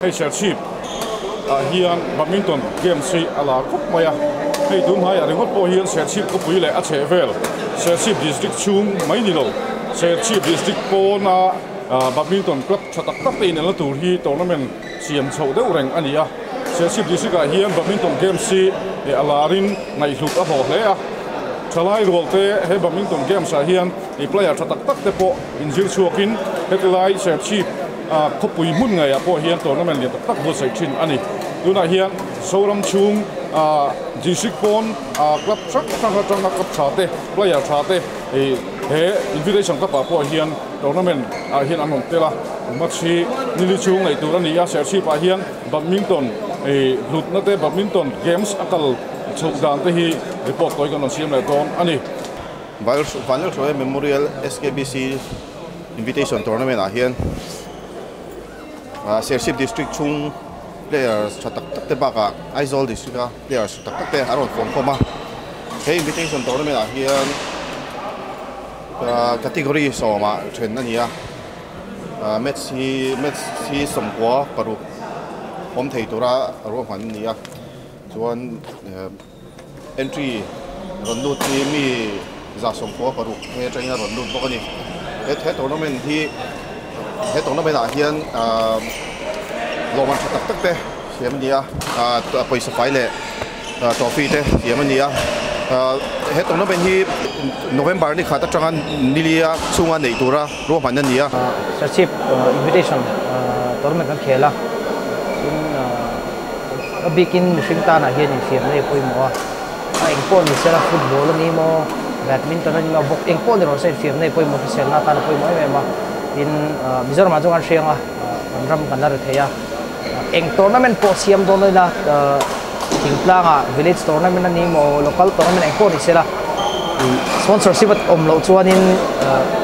Hei Serchhip ah hian badminton games hi a lar khawp mai a, hei tun hmaiah ringawt pawh hian Serchhip khawpui leh a chhehvel Serchhip district chhung mai ni lo Serchhip district pawna badminton club tha tak tak te inelna tur hi tournament siam chhoh deuh reng a ni a, Serchhip district ah hian badminton games hi a larin ngaihhlut a hlawh hle a, thalai rual te he badminton games ah hian player tha tak tak te pawh inzir chhuakin heti lai Serchhip Khawpui hmun ngeiah pawh hian tournament lian tak tak buatsaih thin a ni. Tunah hian Zoram chhung district pawn club hrang hrang atanga club tha te, player tha te he invitation cup ah pawh hian tournament ah hian an rawn tel a. Match hi nili chhung neih tur a ni a, Serchhip ah hian badminton hlutna te, badminton games a kal chhoh dan te hi report tawi kan rawn siam leh dawn a ni. Vanlalhruaia Memorial SKBC Invitation Tournament ah hian Serchhip District chhung players tha tak tak te bakah Aizawl District a players tha tak tak te an rawn fawm khawm a. He Invitation Tournament ah hian category sawmah then a ni a, match hi match hi 96 awm thei tura ruahman a ni a, chuan. Entry rawn lut hi mi 96 he atangin a rawn lut bawk a ni. He he tournament hi he tournament ah hian ahh lawmman tha tak tak te siam a ni a ahh pawisa fai leh trophy te siam a ni a ahh he tournament hi November ni khat atanga nilia chhunga neih tura ruahman a ni a. Serchhip invitation tournament kan khel a tin A bikin mihring tanah hian infiamna hi a pawimawh a, a eng pawh ni sela football a ni maw, badminton a ni maw, bawk eng pawh ni rawh se infiamna hi pawimawh hriselna atan a pawimawh em em a, tin Mizoramah chuan kan hriang a, kan ram kan la ri thei a, eng tournament pawh siam dawn ila thingtlangah village tournament a ni maw, local tournament eng pawh ni sela sponsorship a awm loh chuanin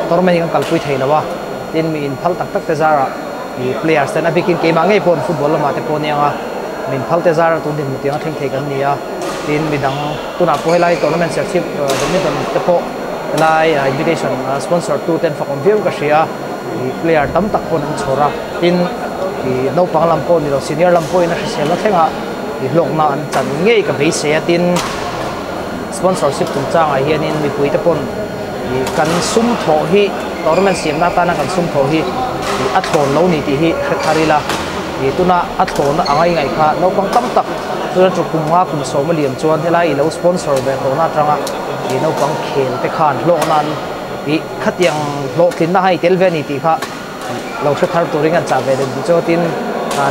tournament hi kan kalpui thei lo a, tin mi inphal tak tak te zarah. I players ten a bikin keimah ngei pawh football lamah te pawh aniang a, min phal te zar tun dinhmun tiang a thleng thei kan ni a, tin midang tunah pawh helai tournament serchhip badminton te pawh helai invitation sponsor tu ten fak awm viau ka hria, i player tam tak pawn an chhawr a, tin i naupang lam pawh nilo senior lam pawhin a hriselna thlengah i hlawkna an chan ngei ka beisei a, tin sponsorship chungchangah hianin mipui te pawn i kan sum thawh hi tournament siamna atana kan sum thawh hi i a thlawn lo ni tih hi hre thar ila i tuna a thlawn a ngai ngaih kha naupang tam tak tuna chu kum nga kum sawm a liam chuan helai i lo sponsor ve tawhna atanga i naupang khel te khan hlawk nan i khatiang hlawhtlinna kha i tel ve a ni tih kha lo hre thar turin kan chah ve leh duh chu tin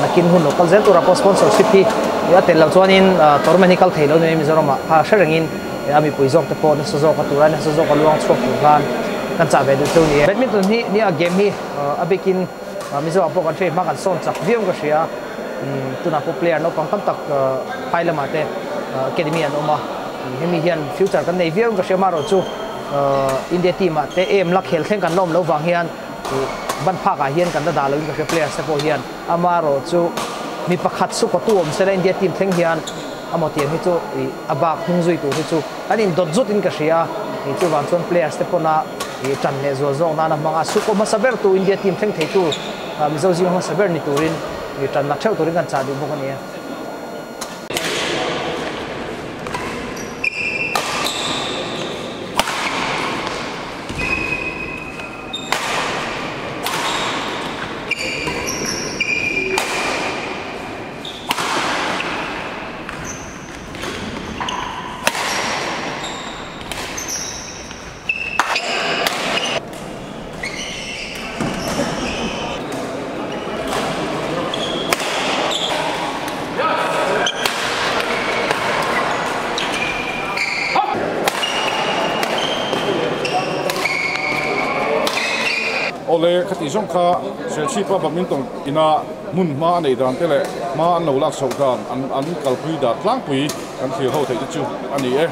nakin hun lo kal zel turah pawh sponsorship hi a tel loh chuanin tournament hi kal thei lo ni mai Mizoramah kha hre rengin a mipui zawk te pawh nasa zawk a tura nasa zawk a luang chhuak tur khan kan chah ve duh chu ni e. Badminton hi nia game hi a bikin Mizoramah pawh kan hre hma kan sawn chak viau ka hria tunah pawh player naupang tam tak phai lamah te academy an awm a hemi hian future kan nei viau ka hria amaherawh chu India team ah te em la khel thleng kan la awm loh vang hian ban phak ah hian kan la dah loin ka hria players te pawh hian amaherawh chu mi pakhat chu kawtu awm sela India team thleng hian amaw tiang hi chu ih a bak hnung zui tur hi chu an indawt zut in ka hria ih chuvang chuan players te pawn a ih tan leh zual zawk nan a hmang a suk awm hmasa ber tu India team thleng thei tu Mizo zinga hmasa ber ni turin ih tan lak theuh turin kan chah duh bawk a ni e. Awle, khati zawng kha Serchhipa badminton ina hmun hma a neih dan te leh hma an lo lak chhoh dan an kalpui dan tlangpui kan thlir ho theih te chu a ni e.